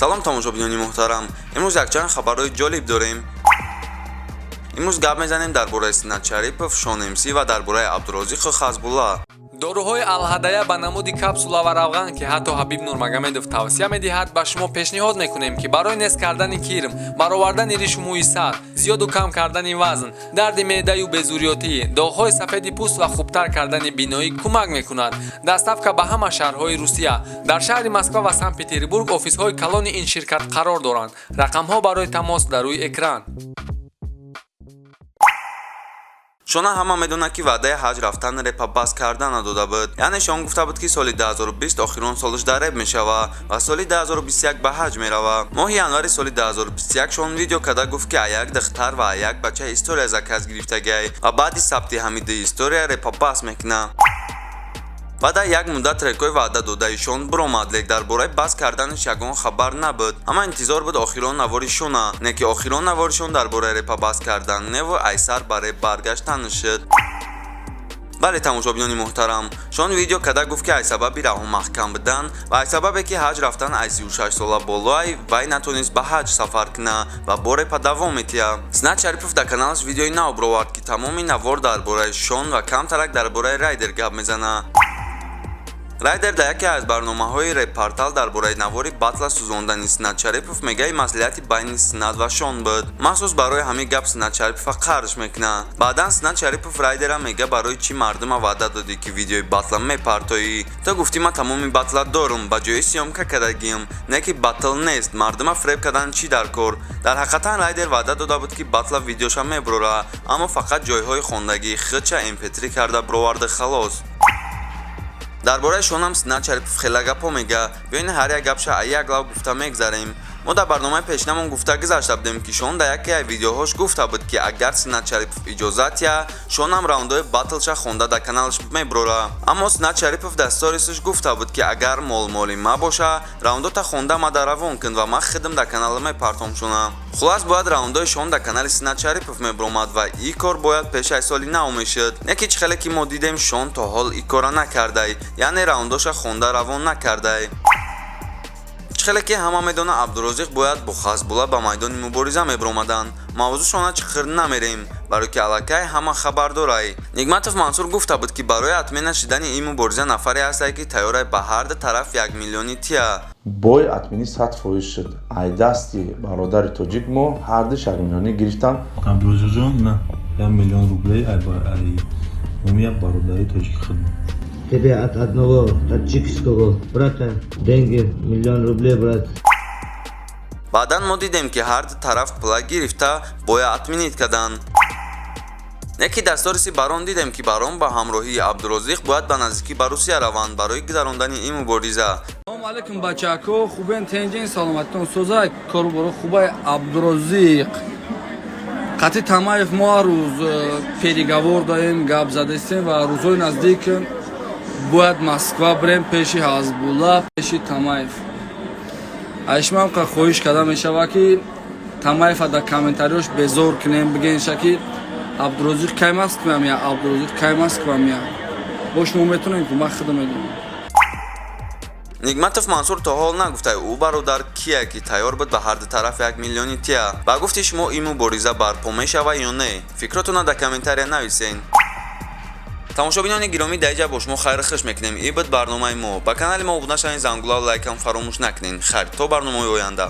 Салом, тамошобинони муҳтарам! Имрӯз якчанд хабарҳои ҷолиб дорем. Имрӯз гап мезанем дар бораи Синат Шарипов, Шон МС ва дар бораи Абдурозиқу Хазбулла. Доруҳои Алҳадая ба намуди капсула ва равған, ки ҳатто Ҳабиб Нурмагомедов тавсия медиҳад, ба шумо пешниҳод мекунем, ки барои нест кардани кирм, баровардани ришу мӯи сар, зиёду кам кардани вазн, дарди меъдаю безурётӣ, доғҳои сафеди пӯст ва хубтар кардани биноӣ кӯмак мекунад. Доставка ба ҳама шаҳрҳои Русия. Дар шаҳри Москва ва Санкт Петербург офисҳои калони ин ширкат қарор доранд. Рақамҳо барои тамос дар рӯи экран. Шона ҳама медонад, ки ваъдаи ҳаҷ рафтан, репа бас кардана дода буд. Яъне Шон гуфта буд, ки соли 2020 охирон солаш дар реп мешава ва соли 2021 ба ҳаҷ мерава. Моҳи январи соли 2021 Шон видео карда гуфт, ки як духтар ва як бача история заказ гирифтагиай ва баъди сабти ҳамиди история репа бас мекуна. Баъда як муддат трекҳои ваъда додаи Шон биромад, лек дар бораи бас карданаш ягон хабар набуд. Ҳама интизор буд охирон навори Шона, не ки охирон навори Шон дар бораи репа бас кардан неву айсар ба реп баргаштан шуд. Бале, тамошобинони муҳтарам, Шон видео карда гуфт, ки ай сабаби раҳо маҳкам будан ва ай сабабе ки ҳаҷ рафтан ай 36 сола болоай, вай натонист ба ҳаҷ сафар куна ва бо репа давом метиҳад. Синат Шарипов дар каналаш видеои нав бировард, ки тамоми навор дар бораи Шон ва камтарак дар бораи Райдер гап мезанад. Райдер дар яке аз барномаҳои Реппортал дар бораи навори батла сӯзондани Синат Шарипов мегаи маслиҳати байни Синат ва Шон буд. Махсус барои ҳамин гап Синат Шарипова қарш мекунад. Баъдан Синат Шарипов Райдера мега: «Барои чӣ мардума ваъда додӣ, ки видеои батла мепартоӣ? Ту гуфтӣ, ман тамоми батла дорум, ба ҷои съёмка кардагиам, не ки батл нест. Мардума фиреб кардан чӣ дар кор?» Дар ҳақиқатан Райдер ваъда дода буд, ки батла видеоша мебурора, аммо фақат ҷойҳои хондагии худша mp3 карда бироварда, халос. Дар бораи Шонам Синат Шарипов хела гапҳо мега. Биёин, ҳар як гапша ай як лав гуфта мегзарем. Мо дар барномаи пешинамон гуфта гузашта будем, ки Шон дар яке аз видеоҳош гуфта буд, ки агар Синат Шарипов иҷозат я, Шонам раундҳои батлша хонда дар каналаш мебурора. Аммо Синат Шарипов дар сторисш гуфта буд, ки агар молмоли ма боша, раундота хонда мада равон кун ва ман худам дар канала мепартом шона. Хулас, бояд раундҳои Шон дар канали Синат Шарипов мебуромад ва ин кор бояд пеш аз соли нав мешуд. Не ки чӣ хеле ки мо дидем, Шон то ҳол ин кора накардай, яъне раундоша хонда равон накардай. Чӣ хеле ки ҳама медонад, Абдурозиқ бояд бо Хазбулла ба майдони мубориза мебиромаданд. Мавзӯъшона чиқир намерем, барое ки аллакай ҳама хабардорай. Нигматов Мансур гуфта буд, ки барои отмена шидани ин мубориза нафаре ҳастае, ки тайёрай ба ҳар ду тараф 1 миллиони тия. Бой отмени 100% шуд. Ай дасти бародари тоҷик мо ҳардуш 1 миллионӣ гирифтан. Абдурозиқҷон, на 1 миллион рублей ай номи як бародари тоҷики худмон. Тебе от одного таджикского брата деньги, миллион рублей, брат. Баъдан мо дидем, ки ҳар ду тараф пула гирифта, боя отменить карданд. Не ки дар сториси Барон дидем, ки Барон ба ҳамроҳии Абдурозиқ бояд ба наздикӣ ба Русия раванд барои гузарондани ин мубориза. Салому алейкум, бачако, хубен, тенҷен, саломатитон, созай, кору боро хубай? Абдурозиқ қати Тамаев мо ҳар рӯз переговор дорем, гап задастем ва рӯзҳои наздик бояд Москва бирем пеши Ҳазбулла, пеши Тамаев. Айшмам қа хоҳиш карда мешава, ки Тамаева дар комментариёш безор кунем, бигенша, ки Абдурозиқ кай Москва мия, Абдурозиқ кай Москва мия. Бо шумо метонем ку, ман худам медонам. Нигматов Мансур то ҳол нагуфта, ӯ бародар кия, ки тайёр буд ба ҳар ду тараф 1 миллиони тия. Ба гуфти шумо, ин мубориза барпо мешава ё не? Фикротонро дар комментария нависен. Тамошобинони гиромӣ, дар инҷа бо шумо хайру хуш мекунем. Ин буд барномаи мо. Ба канали мо обуна шавед, зангулаву лайкам фаромӯш накунед. Хайр, то барномаи оянда.